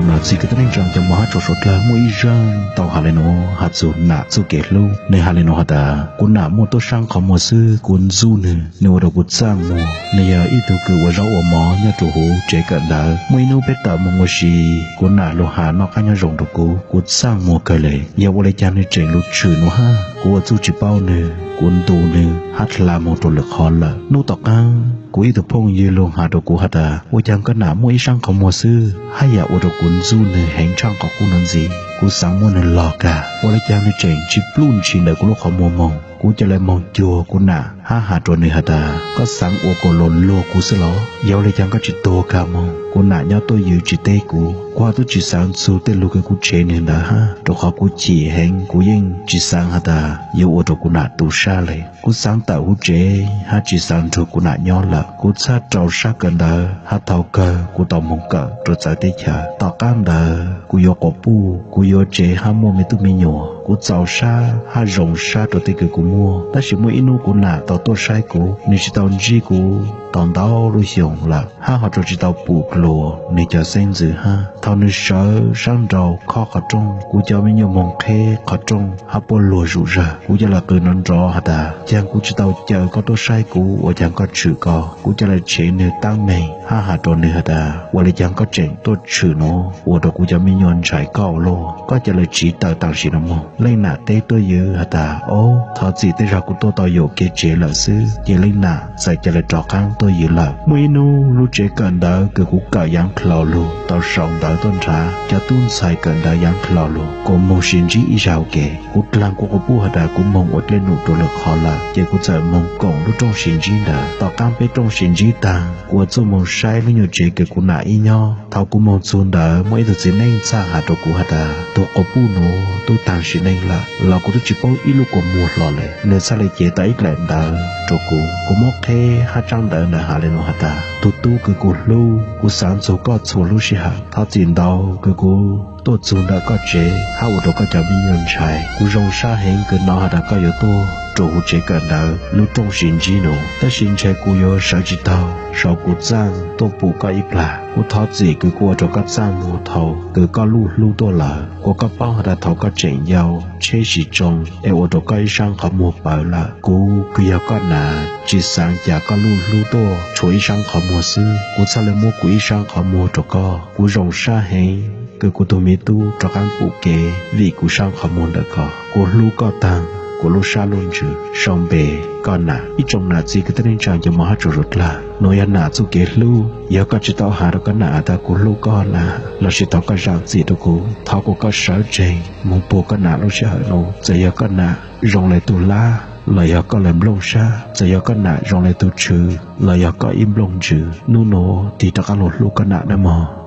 Nam txiv kwv tij neej tsaa cov muam hab tsoom suav dlawg, muaj ib zaaj tau has le nuav has txug nam txuj kev hlub. Nwg has le nuav has tas, kuv nam muaj tuab saab qhov muag xwb, kuv ntxub nwg, nwg ua rua kuv txaaj muag. Nwg yog ib tug kws ua zaub ua mov nyob rua huv tsev kawm ntawv. Muaj ib nub peb tawm moog ua si, kuv nam lug has noj qaab nyob zoo rua kuv, kuv txaaj muag kawg le. Yog ua le caag nwg tseem lug tshwm nuav hab? Kuv ua txuj tsi paub nwg, kuv ntu nwg hab dlha moog rua lwm qhov lawm. Nub tom qaab kuv ib tug phooj ywg lug has rua kuv has tas, ua caag koj nam muaj ib saab qhov muag xwb hab yam ua rua kuv ntxub nwg heev tshaaj qhov qub nuav ntxiv. Kuv xaav muab nwg log kag, ua le caag nwg tseem tsi pluj ntshis ntawm kuv lub qhov muag moog. Kuv ca le moog cuag kuv nam hab has rua nwg has tas, koj xaav ua kuas luag luag kuv xwb los? Yog ua le caag koj tsi tuag kag moog? Kuv nam nyob tuaj ywv tsi teb kuv, kuv hab tub tsi xaav txug tej lug kws kuv tshev nwg ntawd hab, rua qhov kuv chim heev, kuv yeej tsi xaav has tas yuav ua rua kuv nam tu sab le. Kuv xaav tawm huv tsev hab tsi xaav nrug kuv nam nyob lawm. Kuv txhaj rau sab kawm ntawv hab thaus kawg kuv tau moog kawm rua txawv teb chaws. Tom qaab ntawd kuv yuav quas puj, kuv yuav tsev hab muaj me tub me nyuam. Kuv txaus sab hab zoo sab rua tej kws kuv muaj. Tab sis muaj ib nub kuv nam tau tuaj saib kuv, nwg tsi tau ntsib kuv tau ntau lub xyoo lawm, hab ho rua tsi tau pum dluas nwg cov xeeb ntxwv hab. Thaus nwg sawv saab nraud khob qhov rooj, kuv cov me nyuam moog qheb qhov rooj hab puab luag zuj zug. Kuv ca le qw nrov nrov has tas, caag kuv tsi tau caw koj tuaj saib kuv, ua caag koj tshwm koj? Kuv ca le tshev nwg taab meeg hab has rua nwg has tas, ua le caag koj tseem tuaj tshwm nuav ua rua kuv cov me nyuam ntshai koj ua luaj? Koj ca le tsiv tawm taam sim nuav moog. Leej nam teb tuaj ywv has tas, ob, thov txim, tej zag kuv tuaj tau yuam kev tsev lawm xwb. Ces leej nam txawm ca le rov qaab tuaj ywv lawm. Muaj ib nub lub tsev kawm ntawv kws kuv kawm yaav dlhau lug tau sau ntawv tuaj nrhav cov tub ntxhais kawm ntawv yaav dlhau lug kuas moog sis ntsib ib zag ua ke. Kuv dlaag kuv quas puj has tas kuv moog ua dlej num rua lwm qhov lawm, ces kuv txawm moog koom lub rooj sis ntsib ntawd. Tom qaab peb rooj sis ntsib taag, kuv ua txuj moog saib lub nyuam tsev kws kuv nam ib nyob. Thaus kuv moog txug ntawd muaj ib tug txiv neej txhaj has rua kuv has tas, tug quas puj nuav tub taag sim neej lawm, los kuv tub tsi paub ib lub kua muag hlo le. Nwg txhaj le cev tau ib dlaim ntawv rua kuv. Kuv muab qheb hab tsaab ntawv ntawd has le nuav has tas, tug tub kws kuv hlub, kuv xaav txug koj txhua lub sij hawm. Thov txim ntau kws kuv tuaj txug ntawm koj tsev hab ua rua koj cov me nyuam ntshai. Kuv zoo sab heev kws hnov has tas koj yuav tuaj rua huv tsev kawm ntawv lub rooj sis ntsib nuav, tab sis ntshe kuv yuav sawv tsi taug sau kuv txaaj tuaj pum koj ib plag. Kuv thov txim kws kuv ua rua koj txaaj muag thaus kws koj luj hlub tuaj lawm. Kuas koj paub has tas thaus koj tseem yau, tsheb sis tsoo es ua rua koj ib saab qhov muag pawv lawm. Kuv kws yog koj nam tsi xaav ca koj luj hlub tuaj tshuav ib saab qhov muag xwb. Kuv txhaj le muab kuv ib saab qhov muag rua koj. Kuv zoo sab heev kws kuv tug me tub rov qaab pum kev vim kuv saab qhov muag ntawm koj. Kuv hlub koj taag kuv lub sab lub ntsws. Sau npe, koj nam. Ib tsoom nam txiv kwv tij neej tsaa cov muam hab tsoom suav dlawg, nuav yog nam txuj kev hlub. Yog koj tsi tau has rua koj nam has tas kuv hlub koj na, lossis thov koj zaam txim rua kuv, thov kuas koj sawv tsees moog puag koj nam lub sij hawm nuav. Txawm yog koj nam zoo le tug lab los yog koj le nplooj sab, txawm yog koj nam zoo le tug tshwv los yog koj ib nplooj ntsws, nub nuav tig rov qaab lug hlub koj nam nawb mog.